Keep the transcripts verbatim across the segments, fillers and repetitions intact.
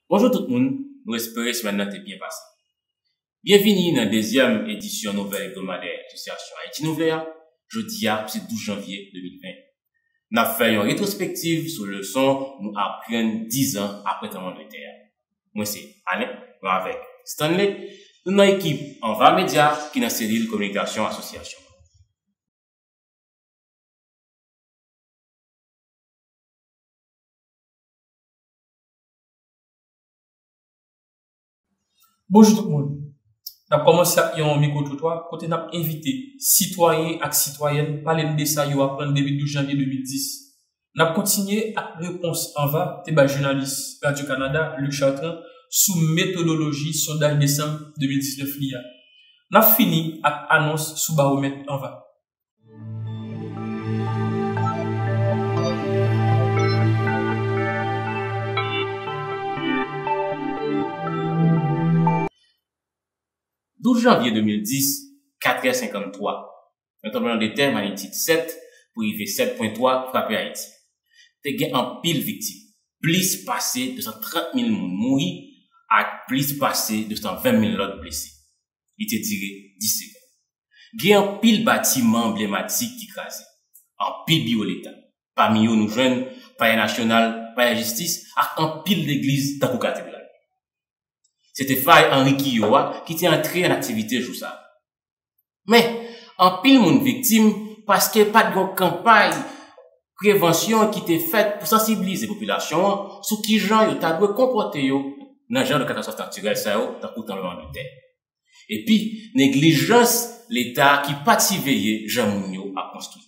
Bonjou tout moun, nou espere semèn nan te byen pase. Byenvini nan dezyèm edisyon nouvèl ebdomadè Asosyasyon Ayiti Nouve a. Jodi a, se douz janvye de mil ven. N ap fè yon retwospektiv sou leson nou aprann diz an apre tranblemanntè a. Mwen se Alain, mwen avèk Stanley. Nou nan ekip Anva Media ki nan selil kominikasyon asosyasyon an. Bonjou tout moun. N ap kòmanse ak yon mikwotrotwa kote n ap envite sitwayen ak sitwayèn pale n de sa yo aprann depi douz janvye de mil dis. N ap kontinye ak repons Anva te bay jounalis Radyo Kanada, Luc Chartrand, sou metodoloji sondaj desanm de mil diznèf li a. N ap fini ak anons sou bawomèt Anva. Douz janvye de mil dis, katrè senkanntwa, yon tranblemanntè magnitid sèt pou rive sèt pwen twa frape Ayiti. Te gen anpil viktim. Plis pase de san trant mil moun mouri ak plis pase de san ven mil lòt blese. Li te dire dis segonn. Gen anpil batiman anblematik ki kraze, anpil biwo leta. Pami yo, nou jwenn Palè Nasyonal, Palè Jistis ak anpil legliz tankou katedral. Se te fay Henri Quillot a ki te antre an aktivite jou sa a. Men, anpil moun viktim paske pa t gen yon kanpay prevansyon ki te fèt pou sansibilize popilasyon an sou kijan yo ta dwe konpòte yo nan jan de katastwòf natirèl sa yo, tankou tranblemanntè. Epi, neglijans Leta ki pa t siveye jan moun yo ap konstwi.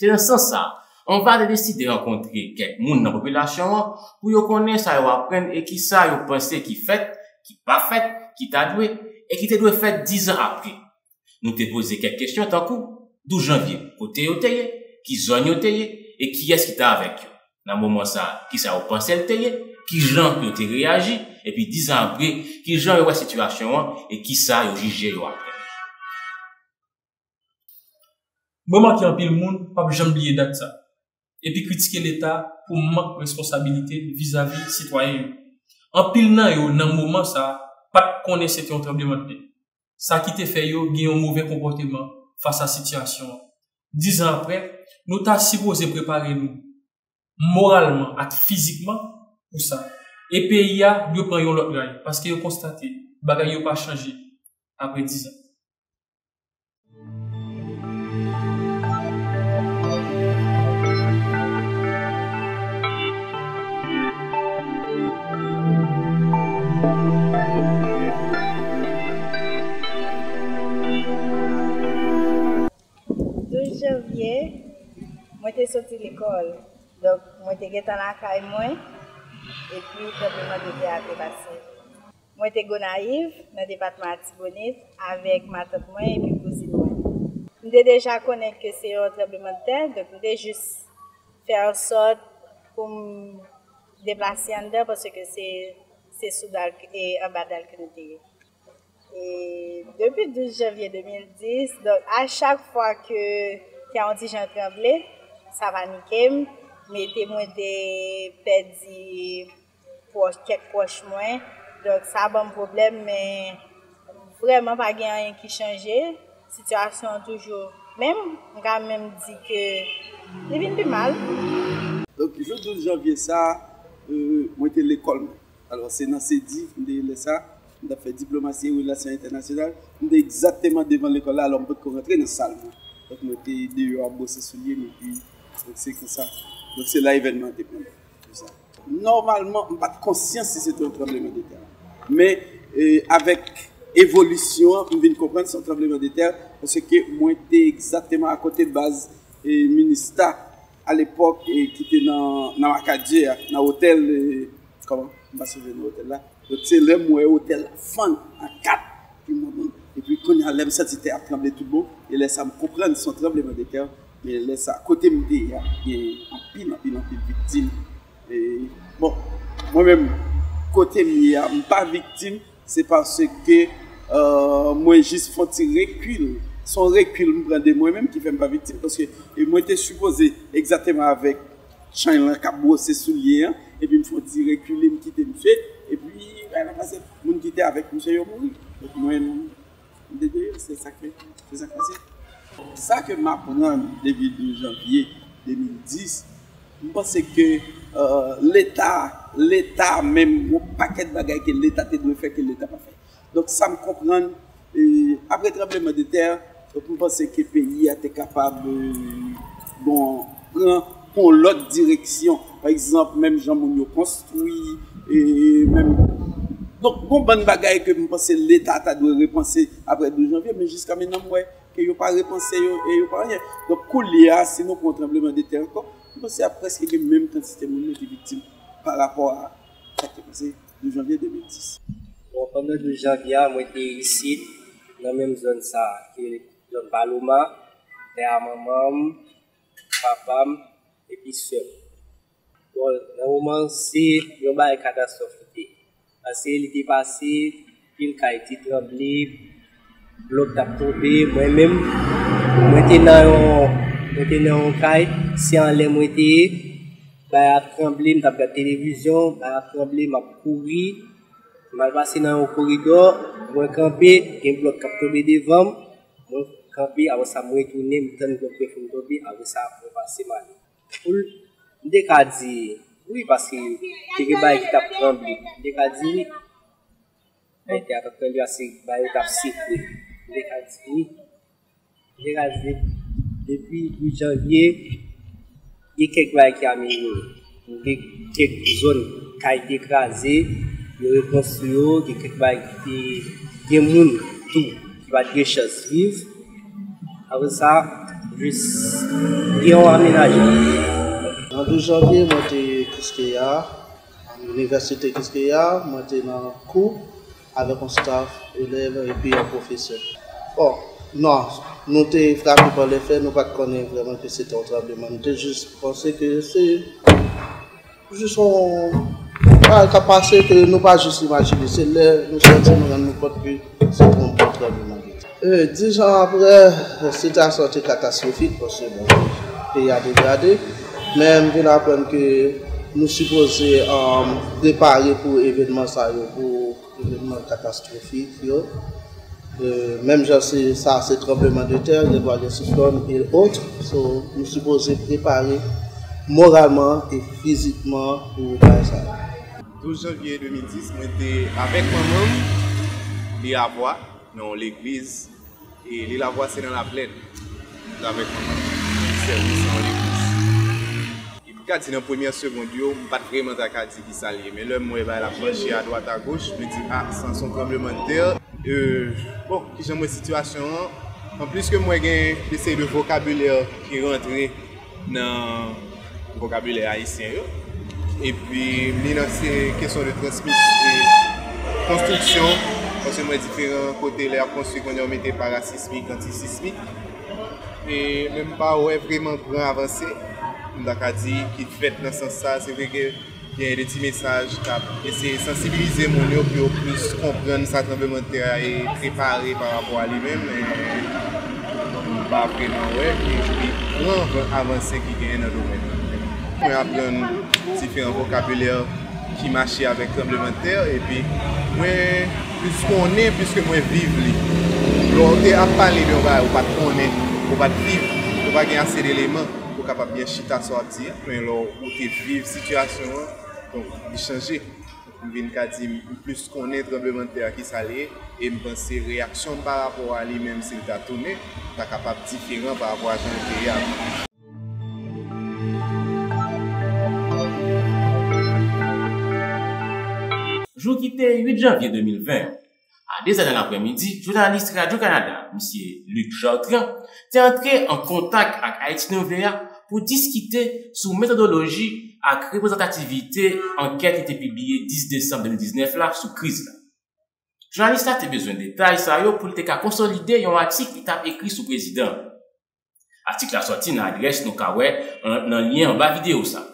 Se nan sans sa, Anva te deside rankontre kèk moun nan popilasyon an pou yo konnen sa yo aprann e kisa yo panse ki fèt, ki pa fèt, ki ta dwe, e ki te dwe fèt diz an apre. Nou te poze kèk kesyon tankou, douz janvye, kote yo te ye, ki zòn yo te ye, e kiyès ki te avèk yo? Nan moman sa a, kisa yo panse l te ye, kijan yo te reyaji, epi diz an apre, kijan yo wè sitiyasyon an e kisa yo jije yo aprann? Mwen make anpil moun p ap janm bliye dat sa, epi kritike Leta pou mank responsabilite vizavi sitwayen yo. Anpil nan yo, nan moman sa a, pa t konnen se te yon tranblemanntè. Sa ki te fè yo gen yon move konpòteman fas a sitiyasyon an. Diz an apre, nou ta sipoze prepare nou moralman ak fizikman pou sa. E peyi a dwe pran yon lòt ray, paske yo konstate bagay yo pa chanje apre diz an. Douz janvye, mwen te soti lekòl. Donk, mwen te gentan lakay mwen, epi tranblemanntè a te pase. Mwen te Gonayiv, nan depatman Latibonit, avèk matant mwen epi kouzin mwen. M te deja konnen ke se yon tranblemanntè, donk m te jis fè ansòt pou m deplase anndan, paske se, se sou dal, e anba dal ke nou te ye. E depi douz janvye de mil dis, donk, a chak fwa ke, ke yon ti jan tranble, sa panike m, mete mwen te pèdi pwòch, kèk pwòch mwen. Donk, sa ban m pwoblèm, men vrèman pa gen anyen ki chanje. Sitiyasyon an toujou menm. M ka menm di ke li vin pi mal. Donk, jou douz janvye sa, euh, mwen te lekòl mwen. Alò, se nan sedi, m te ye lè sa, m t ap fè diplomasi e relasyon entènasyonal. M te egzakteman devan lekòl la, alò m potko rantre nan sal mwen. Donk, mwen te deyò ap bwose soulye m, epi, donk, se konsa. Donk, se la evènman an te pran m. Nòmalman, m pa t konsyan si se te yon tranblemanntè. Men, e, avèk evolisyon an, m vin konprann se yon tranblemanntè, paske mwen te egzakteman akote baz, e, Minista alepòk, e, ki te nan, nan Makadye a, nan otèl, e, kòman? M pa sonje non otèl la. Donk, se lè m wè otèl la fann an kat, epi m, epi kounye a, lè m santi tè ap tranble tout bon, e lè sa m konprann se yon tranblemanntè, men lè sa, kote m te ye a, gen anpil, anpil, anpil viktim. E, bon, mwen menm, kote m ye a, m pa viktim, se paske, euh, mwen jis fè yon ti rekil. Se yon rekil m pran de mwen menm ki fè m pa viktim, paske, e mwen te sipoze egzakteman avèk chay lan k ap bwose soulye an, Epi m fè yon ti rekile, m kite misye. Epi, bagay la pase, moun ki te avèk misye yo mouri. Donk, mwen, m te deyò, se sa k, se sa k pase. Sa ke m aprann depi douz janvye de mil dis, m panse ke, euh, Leta, Leta menm, yon pakèt bagay ke Leta te dwe fè, ke Leta pa fè. Donk, sa m konprann, e, apre tranbleman de tè, donk, m panse ke peyi a te kapab, e, bon, pran, pran lòt direksyon. Pa egzanp, menm jan moun yo konstwi, e, menm, donk, gon bann bagay ke m panse Leta ta dwe repanse apre douz janvye, men jiska mentnan, m wè ke yo pa repanse yo, e yo pa anyen. Donk, koulye a, si nou pran yon tranbleman de tè ankò, m panse ap prèske gen menm kantite moun yo ki viktim pa rapò a sa k te pase douz janvye de mil dis. Bon, pandan douz janvye a, mwen te isit, nan menm zòn sa a, ki rele zòn Paloma, tè a manman m, papa m, epi sè m. Bon, nan moman, se yon bagay katastwòf li te. Paske li te pase, pil kay te tranble, blòk t ap tonbe. Mwen menm, mwen te nan yon, mwen te nan yon kay, se anlè mwen te ye. Bagay ap tranble, m t ap gad televizyon, bagay ap tranble, m ap kouri. M al pase nan yon koridò, mwen kanpe, gen blòk k ap tonbe devan m. Mwen kanpe, apre sa, mwen retounen, m tann blòk yo fin tonbe, apre sa, mwen pase, m ale. Pou l, m te ka di wi, paske te gen bagay ki t ap tranble. M te ka di wi. Bagay te ap tranble, paske bagay yo t ap sekwe. M te ka di wi. M te ka di depi douz janvye, gen kèk bagay ki amelyore. Gen kèk zòn kay te kraze, yo rekonstwi yo, gen kèk bagay ki te gen moun tou ki pa t gen chans viv. Apre sa, jis gen yon amenajman. Nan douz janvye, mwen te Kiskeya, Inivèsite Kiskeya, mwen te nan kou avèk yon staff, elèv epi yon pwofesè. Bon, non, nou te frape pa lefè, nou pa t konnen vrèman ke se te yon tranbleman. Nou te jis panse ke se jis yon bagay k ap pase ke nou pa jis imajine. Se lè nou sòti, nou rann nou kont ke se te yon gwo tranbleman de tè. E, dis jan apre, sitiyasyon an te katastwofik, paske, bon, peyi a degrade. Men m vin aprann ke nou sipoze, um, prepare pou evènman sa yo, pou evènman katastwofik yo. E, menm jan se, sa se tranbleman de tè, gen dwa gen siklòn e ot. So, nou sipoze prepare moralman e fizikman pou bagay sa yo. Douz janvye de mil dis, mwen te avèk manman m, Lilavwa, nan yon legliz, e Lilavwa se nan Laplèn. Mwen te avèk manman m, sèvis nan yon legliz. E m ka di nan premyè segond yo, m pa t vrèman ta ka di ki sa l ye. Men lè m wè bagay la ap mache adwat agoch, mwen di, a, sa se yon tranbleman de tè. E, bon, kijan m wè sitiyasyon an? Anplis ke m wè gen de seri de vokabilè ki rantre nan vokabilè ayisyen yo. Epi, ni nan se kesyon de transmisyon, konstriksyon, paske m wè diferan kote lè y ap konstwi kounye a yo mete parasismik, antisismik. E, men m pa wè vrèman gran avanse, m ta ka di, ki fèt nan sans sa. Se vre ke gen de ti mesaj k ap eseye sansibilize moun yo pou yo plis konprann sa tranblemanntè a e prepare pa rapò a li menm, men m pa vrèman wè ke gen gran avan-, avanse ki genyen nan domèn nan. Mwen aprann diferan vokabilè ki mache avèk tranblemanntè, epi mwen plis konnen piske mwen viv li. Lè w te ap pale de yon bagay ou pa t konnen, ou pa t viv, ou pa gen ase de eleman pou w kapab byen chita sa w ap di a, men lè w te viv sitiyasyon an, donk, li chanje. M vin ka di m plis konnen tranblemanntè a ki sa l ye, e m panse reyaksyon m pa rapò a li menm si l ta tounen, ta kapab diferan pa rapò a jan l te ye avan. Jou ki te uit janvye de mil ven an, a de zè nan laprèmidi, jounalis Radyo Kanada, Misye Luc Chartrand, te antre an kontak ak Haïti Nouveau A pou diskite sou metodoloji ak reprezantativite ankèt li te pibliye dis desanm de mil diznèf la sou kriz la. Jounalis la te bezwen detay sa yo pou l te ka konsolide yon atik li t ap ekri sou prezidan an. Atik la sòti nan adrès nou ka wè an, nan lyen anba videyo sa.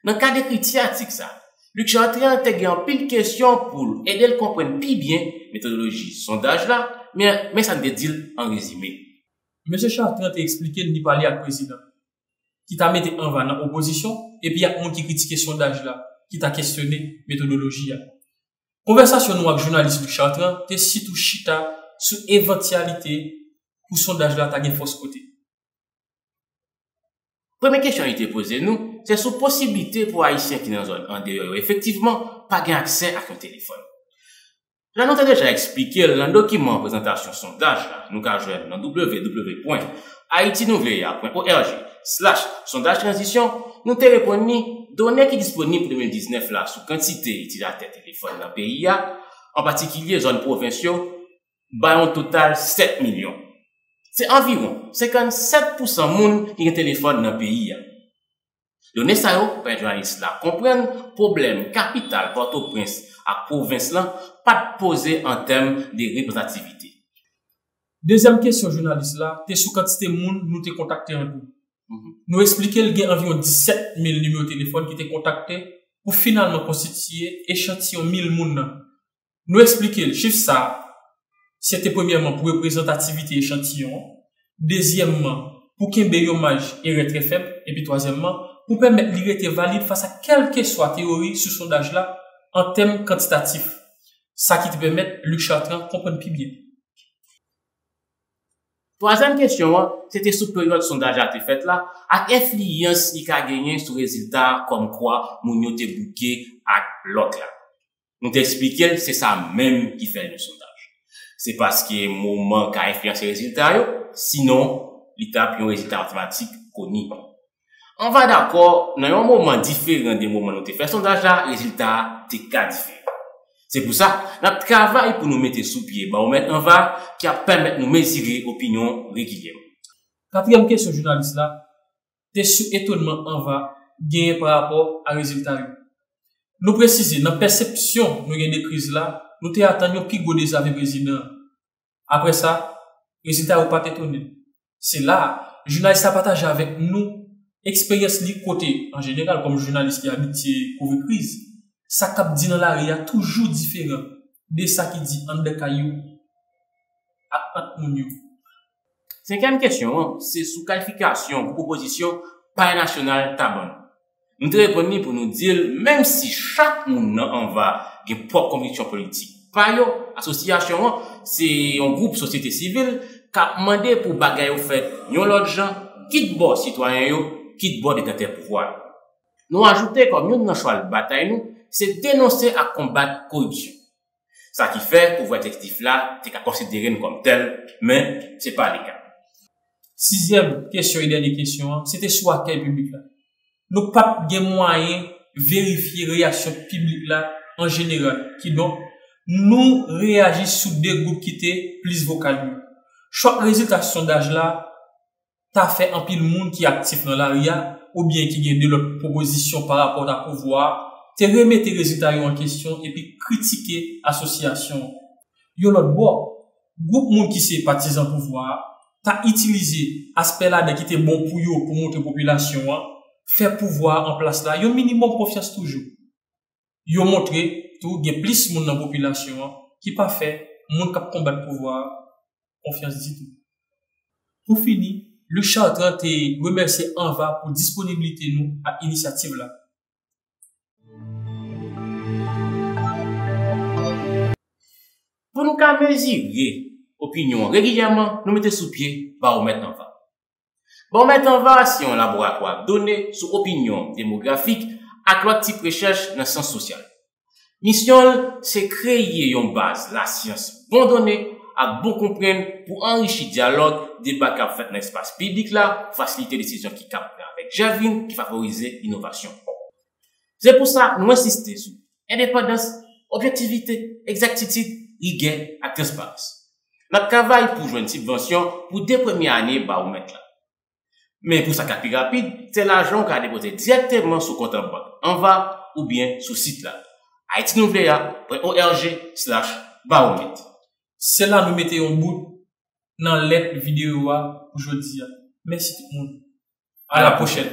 Nan kad ekriti atik sa, Luc Chartrand te gen anpil kesyon pou l ede l konprann pi byen metodoloji sondaj la, men, men sa n te di l an rezime. Mesye Chartrand te eksplike n li pale ak prezidan, ki ta mete anvan nan opozisyon, epi ak moun ki kritike sondaj la. ki ta kesyone metodoloji a. Konvèsasyon nou ak jounalis Luc Chartrand te sitou chita sou evantyalite pou sondaj la ta gen fòs kote. Premye kesyon li te poze nou, se sou posiblite pou Ayisyen ki nan zòn andeyò yo efektivman pa gen aksè ak yon telefòn. Jan nou te deja eksplike l nan dokiman prezantasyon sondaj la, nou ka jwenn nan w w w pwen ayiti nou vle a pwen o r g slash sondaj tranzisyon, nou te reponn li, done ki disponib pou de mil diznèf la sou kantite itilizatè telefòn nan peyi a, an patikilye zòn pwovens yo, bay yon total sèt milyon. Se anviwon senkannsèt pousan moun ki gen telefòn nan peyi a. Done sa yo pèmèt jounalis la konprann pwoblèm kapital Pòtoprens ak pwovens lan pa t poze an tèm de reprezantativite. Dezyèm kesyon jounalis la te sou kantite moun nou te kontakte an tou. Nou eksplike l gen anviwon disèt mil nimewo telefòn ki te kontakte pou finalman konstitiye echantiyon mil moun nan. Nou eksplike l chif sa a, se te premyèman pou reprezantativite echantiyon an, dezyèmman, pou kenbe yon maj erè trè fèb, epi twazyèmman, pou pèmèt li rete valid fas a kèlkeswa teyori sou sondaj la an tèm kantitatif, sa ki te pèmèt Luc Chartrand konprann pi byen. Twazyèm kesyon an, se te sou peryòd sondaj la te fèt la, ak enfliyans li ka genyen sou rezilta a kòmkwa moun yo te bouke ak lòt la. Nou te eksplike l se sa menm ki fè l yon sondaj. Se paske moman ka enfliyanse rezilta yo, sinon li t ap yon rezilta matematik koni. Ann va dakò, nan yon moman diferan de moman nou te fè sondaj la, rezilta a te ka diferan. Se pou sa, n ap travay pou nou mete sou pye bawomèt Anva ki ap pèmèt nou mezire opinyon regilyèman. Katriyèm kesyon jounalis la te sou etonnman Anva genyen pa rapò a rezilta yo. Nou presize, nan pèsepsyon nou gen de kriz la, nou te atann yon pi gwo dezave prezidan an. Apre sa, rezilta yo pa t etone n. Se la a, jounalis la pataje avèk nou eksperyans li kote, an jeneral, kòm jounalis ki abitye kouvri kriz, sa k ap di nan lari a toujou diferan de sa ki di anndan kay yo ak ant moun yo. Senkyèm kesyon an, se sou kalifikasyon gwoup opozisyon Palè Nasyonal ta ban nou. Nou te reponn li pou nou di l, menm si chak moun nan Anva gen pwòp konviksyon politik pa yo, asosyasyon an se yon gwoup sosyete sivil k ap mande pou bagay yo fèt yon lòt jan, kit bò sitwayen yo, kit bò detantè pouvwa yo. Nou ajoute kòm youn nan chwal batay nou, se denonse ak konbat koripsyon. Sa ki fè pouvwa egzekitif la te ka konsidere n kòm tèl, men se pa le ka. Sizyèm kesyon e dènye kesyon an, se te sou akèy piblik la. Nou pa t gen mwayen verifye reyaksyon piblik la an jeneral, kidonk, nou reyaji sou de gwoup ki te plis vokal yo. Chòk rezilta sondaj la ta fè anpil moun ki aktif nan lari a oubyen ki gen de lòt pwopozisyon pa rapò a pouvwa a te remete rezilta yo an kesyon epi kritike asosyasyon an. Yon lòt bò, gwoup moun ki se patizan pouvwa a ta itilize aspè ladan ki te bon pou yo pou montre popilasyon an fè pouvwa a an plas la yon minimòm konfyans toujou. Yo montre tou gen plis moun nan popilasyon an ki pa fè moun k ap konbat pouvwa a konfyans ditou. Pou fini, Luc Chartrand te remèsye Anva pou disponiblite nou ak inisyativ la. Pou nou ka mezire opinyon an regilyèman, nou mete sou pye bawomèt Anva. Bawomèt Anva se yon laboratwa done sou opinyon demografik ak lòt tip rechèch nan syans sosyal. Misyon l se kreye yon baz lasyans bon done ak bon konprann pou anrichi dyalòg, deba k ap fèt nan espas piblik la, fasilite desizyon ki ka pran avèk Jèvin ki favorize inovasyon. Se pou sa nou ensiste sou endepandans, objektivite, egzaktitid, rigè ak transparans. N ap travay pou jwenn sibvansyon pou de premye ane bawomèt la. Men pou sa k ap pi rapid, se lajan w ka depoze dirèkteman sou kont an bank Anva oubyen sou sit la, ayiti nou vle a pwen o r g slash bawomèt. Se la nou mete yon bout nan lèt videyo a pou jodi a. Mèsi tout moun. A la pwochèn.